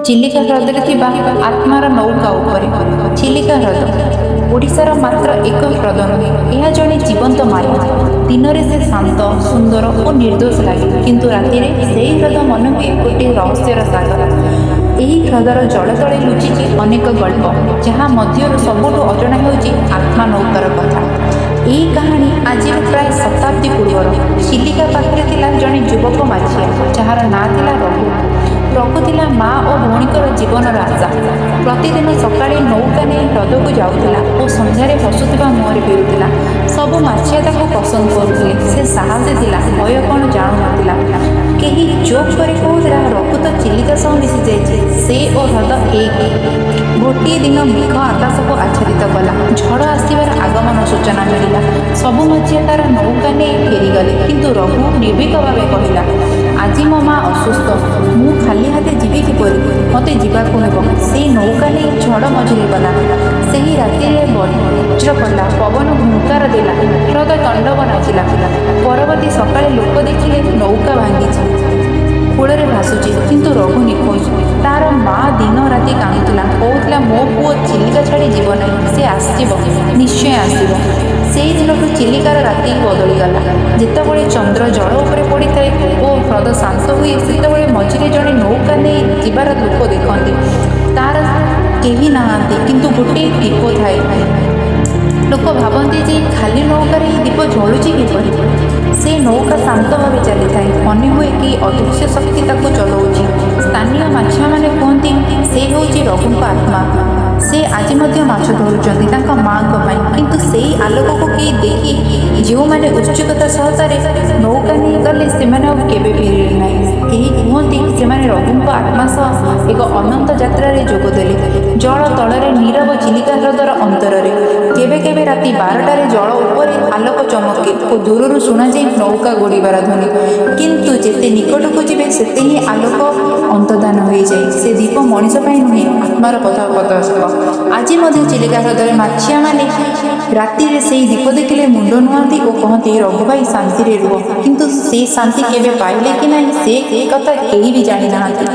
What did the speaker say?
ଚିଲିକା ହ୍ରଦରେ ଥିବା ଆତ୍ମାର ନୌକା ଉପରେ। ଚିଲିକା ହ୍ରଦ ଓଡ଼ିଶାର ମାତ୍ର ଏକ ହ୍ରଦ ନୁହେଁ, ଏହା ଜଣେ ଜୀବନ୍ତ ମାୟା। ଦିନରେ ସେ ଶାନ୍ତ, ସୁନ୍ଦର ଓ ନିର୍ଦ୍ଦୋଷ ଲାଗେ, କିନ୍ତୁ ରାତିରେ ସେହି ହ୍ରଦ ମନେହୁଏ ଗୋଟିଏ ରହସ୍ୟର ସାଗର। ଏହି ହ୍ରଦର ଜଳ ତଳେ ଲୁଚିଛି ଅନେକ ଗଳ୍ପ, ଯାହା ମଧ୍ୟରୁ ସବୁଠୁ ଅଜଣା ହେଉଛି ଆତ୍ମା ନୌକାର କଥା। ଏହି କାହାଣୀ ଆଜିର ପ୍ରାୟ ଶତାବ୍ଦୀ ପୂର୍ବର। ଚିଲିକା ପାଖରେ ଥିଲା ଜଣେ ଯୁବକ ମାଛିଆ, ଯାହାର ନାଁ ଥିଲା ରଘୁ। ରଘୁ ଥିଲା ମା ଓ ଭଉଣୀଙ୍କର ଜୀବନର ଆଶା। ପ୍ରତିଦିନ ସକାଳେ ନୌକା ନେଇ ହ୍ରଦକୁ ଯାଉଥିଲା ଓ ସନ୍ଧ୍ୟାରେ ହସୁଥିବା ମୁହଁରେ ଫେରୁଥିଲା। ସବୁ ମାଛିଆ ତାକୁ ପସନ୍ଦ କରୁଥିଲେ। ସେ ସାହସୀ ଥିଲା, ଭୟ କ'ଣ ଜାଣୁନଥିଲା। କେହି ଜୋକ୍ କରି କହୁଥିଲା, ରଘୁ ତ ଚିଲିକା ସହ ମିଶିଯାଇଛି, ସେ ଓ ହ୍ରଦ ଏକ। ଗୋଟିଏ ଦିନ ମେଘ ଆକାଶକୁ ଆଚ୍ଛାଦିତ କଲା। ଝଡ଼ ଆସିବାର ଆଗମନ ସୂଚନା ମିଳିଲା। ସବୁ ମାଛିଆ ତାର ନୌକା ନେଇ ଫେରିଗଲେ, କିନ୍ତୁ ରଘୁ ନିର୍ଭୀକ ଭାବେ କହିଲା, ଆଜି ମୋ ମା ଅସୁସ୍ଥ, ମୁଁ ଖାଲି ହାତେ ଯିବି କିପରି? ମୋତେ ଯିବାକୁ ହେବ। ସେ ନୌକା ନେଇ ଝଡ଼ ମଝିରେ ଗଲା। ସେହି ରାତିରେ ବଜ୍ର ପଡ଼ିଲା, ପବନ ହୁଙ୍କାର ଦେଲା, ହ୍ରଦ ତାଣ୍ଡବ ନାଚିଲା। ପରବର୍ତ୍ତୀ ସକାଳେ ଲୋକ ଦେଖିଲେ ନୌକା ଭାଙ୍ଗିଛି, କୂଳରେ ଭାସୁଛି, କିନ୍ତୁ ରଘୁ ନିଖୋଜ। ତାର ମା ଦିନ ରାତି କାନ୍ଦୁଥିଲା, କହୁଥିଲା, ମୋ ପୁଅ ଚିଲିକା ଛାଡ଼ି ଯିବ ନାହିଁ, ସେ ଆସିବ, ନିଶ୍ଚୟ ଆସିବ। ସେଇ ଦିନଠୁ ଚିଲିକାର ରାତି ବଦଳିଗଲା। ଯେତେବେଳେ ଚନ୍ଦ୍ର ଜଳ ଉପରେ ପଡ଼ିଥାଏ ଓ ହ୍ରଦ ଶାନ୍ତ ହୁଏ, ସେତେବେଳେ ମଝିରେ ଜଣେ ନୌକା ନେଇ ଯିବାର ଲୋକ ଦେଖନ୍ତି। ତାର କେହି ନାହାନ୍ତି, କିନ୍ତୁ ଗୋଟିଏ ଦୀପ ଥାଏ। ଲୋକ ଭାବନ୍ତି ଯେ ଖାଲି ନୌକାରେ ଏହି ଦୀପ ଜଳୁଛି କିପରି? ସେ ନୌକା ଶାନ୍ତ ଭାବେ ଚାଲିଥାଏ, ମନେ ହୁଏ କି ଅଦୃଶ୍ୟ ଶକ୍ତି ତାକୁ ଚଲାଉଛି। ସ୍ଥାନୀୟ ମାଛିଆମାନେ କୁହନ୍ତି, ସେ ହେଉଛି ରଘୁଙ୍କ ଆତ୍ମା। ସେ ଆଜି ମଧ୍ୟ ମାଛ ଧରୁଛନ୍ତି ତାଙ୍କ ମାଆଙ୍କ ପାଇଁ। କିନ୍ତୁ ସେଇ ଆଲୋକକୁ କେହି ଦେଖି ଯେଉଁମାନେ ଉତ୍ସୁକତା ସହକାରେ ନୌକା ନେଇ ଗଲେ, ସେମାନେ ଆଉ କେବେ ଫେରିଲେ ନାହିଁ। କେହି କୁହନ୍ତି, ସେମାନେ ରଘୁଙ୍କ ଆତ୍ମା ସହ ଏକ ଅନନ୍ତ ଯାତ୍ରାରେ ଯୋଗ ଦେଲେ, ଜଳ ତଳରେ ନୀରବ ଚିଲିକା ହ୍ରଦର ଅନ୍ତରରେ। କେବେ କେବେ ରାତି 12ଟାରେ ଜଳ ଉପରେ ଆଲୋକ ଚମକେ ଓ ଦୂରରୁ ଶୁଣାଯାଏ ନୌକା ଗଡ଼ିବାର ଧ୍ୱନି। କିନ୍ତୁ ଯେତେ ନିକଟକୁ ଯିବେ, ସେତେ ହିଁ ଆଲୋକ ଅନ୍ତର୍ଧାନ ହୋଇଯାଏ। ସେ ଦୀପ ମଣିଷ ପାଇଁ ନୁହେଁ, ଆତ୍ମାର ପଥ ପ୍ରଦର୍ଶକ। ଆଜି ମଧ୍ୟ ଚିଲିକା ହ୍ରଦରେ ମାଛିଆମାନେ ରାତିରେ ସେଇ ଦୀପ ଦେଖିଲେ ମୁଣ୍ଡ ନୁଆନ୍ତି ଓ କହନ୍ତି, ରଘୁ ଭାଇ, ଶାନ୍ତିରେ ରୁହ। କିନ୍ତୁ ସେ ଶାନ୍ତି କେବେ ପାଇଲେ କି ନାହିଁ, ସେ କଥା କେହି ବି ଜାଣିନାହାନ୍ତି।